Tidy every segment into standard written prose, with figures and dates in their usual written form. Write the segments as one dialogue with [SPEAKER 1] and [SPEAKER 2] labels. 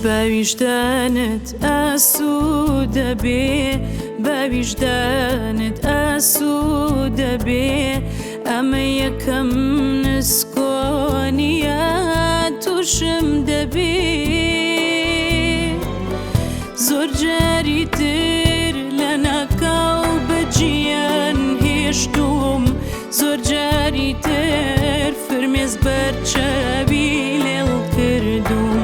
[SPEAKER 1] بە ویژدانت ئاسوودە بێ، بە ویژدانت ئاسوودە بێ، ئەمە یەکەم نسکۆ نییە تووشم دەبێ. زۆر جاری تر لە ناکاو بەجیان هێشتوم، زۆر جاری تر فرمێس بەر چاوی لێڵ کردوم،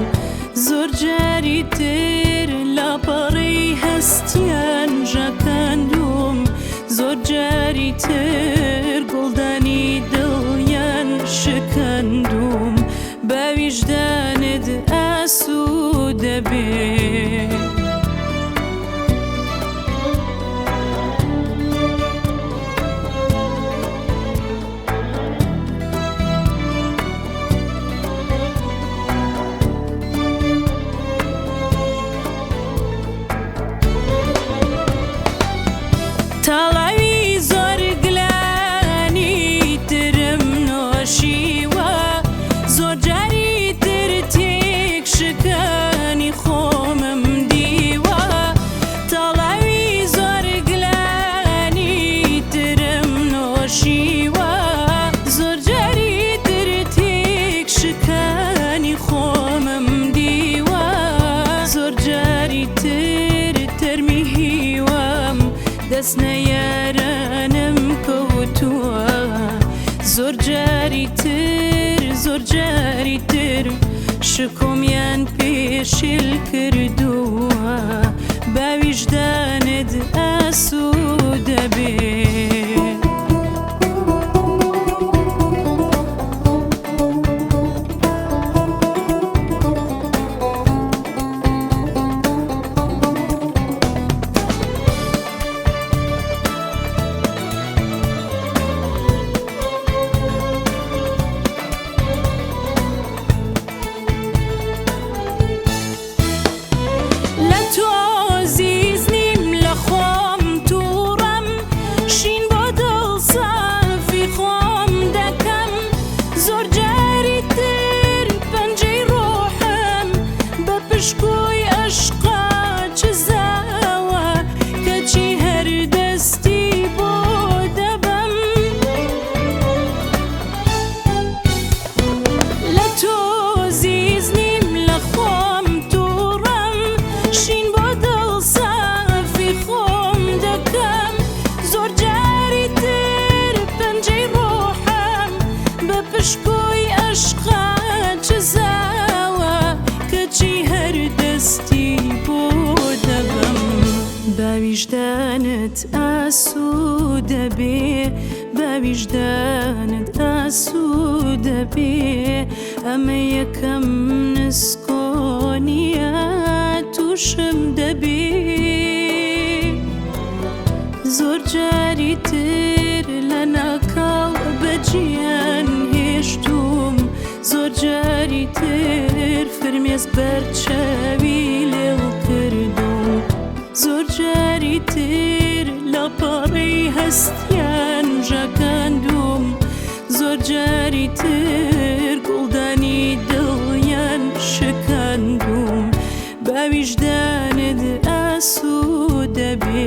[SPEAKER 1] زۆر جاری تر لاپەڕەی هەستیان ژاکاندوم، زۆر جاری تر گوڵدانی دڵیان شکاندوم، بە ویژدانت ئاسوودە بێ. تاڵاوی زۆر گلانی ترم نۆشیوە، زۆر جاری تر تێک شکانی خۆمم دیوە، تاڵاوی زۆر گلانی ترم نۆشیوە، زۆر جاری تر تێک شکانی خۆمم دیوە، زۆر جاری تر تەرمی هیوام دەست نەیارانم کەوتووە، زۆر جاری تر زۆر جاری تر شکۆمیان پێشل کردووە، بە ویژدانت ئاسوودە بێ. لە تۆ زیز نیم لە خۆم تووڕەم، شین بۆ دڵ سافی خۆم دەکەم، زۆر جاری تر پەنجەی ڕۆحم بە پشکۆی ئەشقا چزاوە، کەچی هەر دەستی بۆ دەبەم. لە تۆ زیز نیم لە خۆم تووڕەم، شین بۆ دڵ سافی خۆم دەکەم، زۆر جاری تر پەنجەی ڕۆحم بە پشکۆی ئەشقا چزاوە، کەچی هەر دەستی بۆ دەبەم. بە ویژدانت ئاسوودە بێ، بە ویژدانت ئاسوودە بێ، ئەمە یەکەم نسکۆ نییە تووشم دەبێ. زۆر جاری تر لە ناکاو بەجیان هێشتوم، زۆر جاری تر فرمێس بەر چاوی لێڵ کردوم، زۆر جاری تر لاپەڕەی هەستیان ژاکاندوم، زۆر جاری تر گوڵدانی دڵیان شکاندوم، بە ویژدانت ئاسوودە بێ.